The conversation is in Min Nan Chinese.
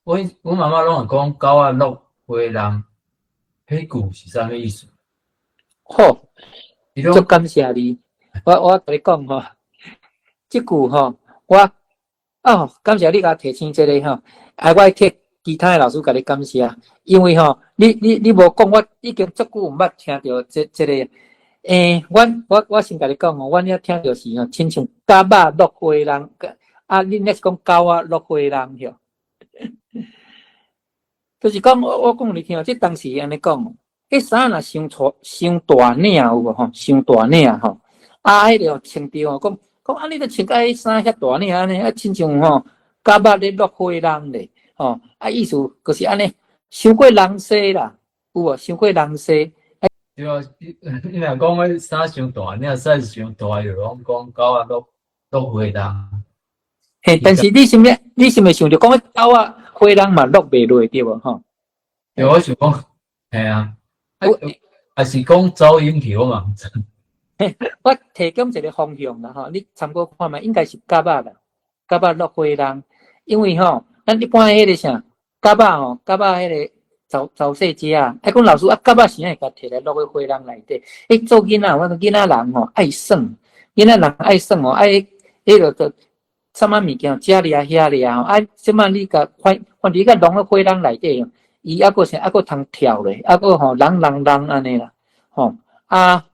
阮媽媽攏會講狗仔落花籠，彼句是啥物意思？好，足感謝你。我共你講吼，這句吼，我哦，感謝你共我提醒這个吼，啊，我替其他的老師共你感謝，因為吼，你無講，我已經足久毋捌聽著這個。阮我先共你講吼，阮遐聽著是吼，親像蛤蟆落花籠，啊，恁那是講狗仔落花籠吼？就是講我講你聽，這當時按呢講，彼衫若傷粗傷大領有無吼？傷大領吼，啊，彼个穿著吼，講講啊，你著穿甲彼衫遐大領按呢，啊，親像吼蛤蟆咧落花籠咧，吼，啊，意思就是按呢，傷過籠西啦，有無？傷過籠西。對啊，你若講彼衫傷大領，size 傷大，就攏講狗仔落花籠。嘿，但是你是毋？你是毋想著講彼狗仔花籠嘛落袂落對無吼？對，我想講，嘿啊，還是講走音去，我嘛毋知。我提供一个方向啦吼，你參考看覓，應該是蛤蟆啦，蛤蟆落花籠，因為吼，咱一般彼个啥，蛤蟆吼，蛤蟆彼个走走細隻啊，啊講老師啊，蛤蟆是按會共提來落去花籠內底？欸，做囡仔，我講囡仔人吼愛耍，囡仔人愛耍吼，愛彼个個啥物物件，遮掠遐掠吼，啊，這擺你共反反正你共籠咧花籠內底，伊猶閣啥，猶閣通跳咧，猶閣吼啷啷啷按呢啦，吼啊。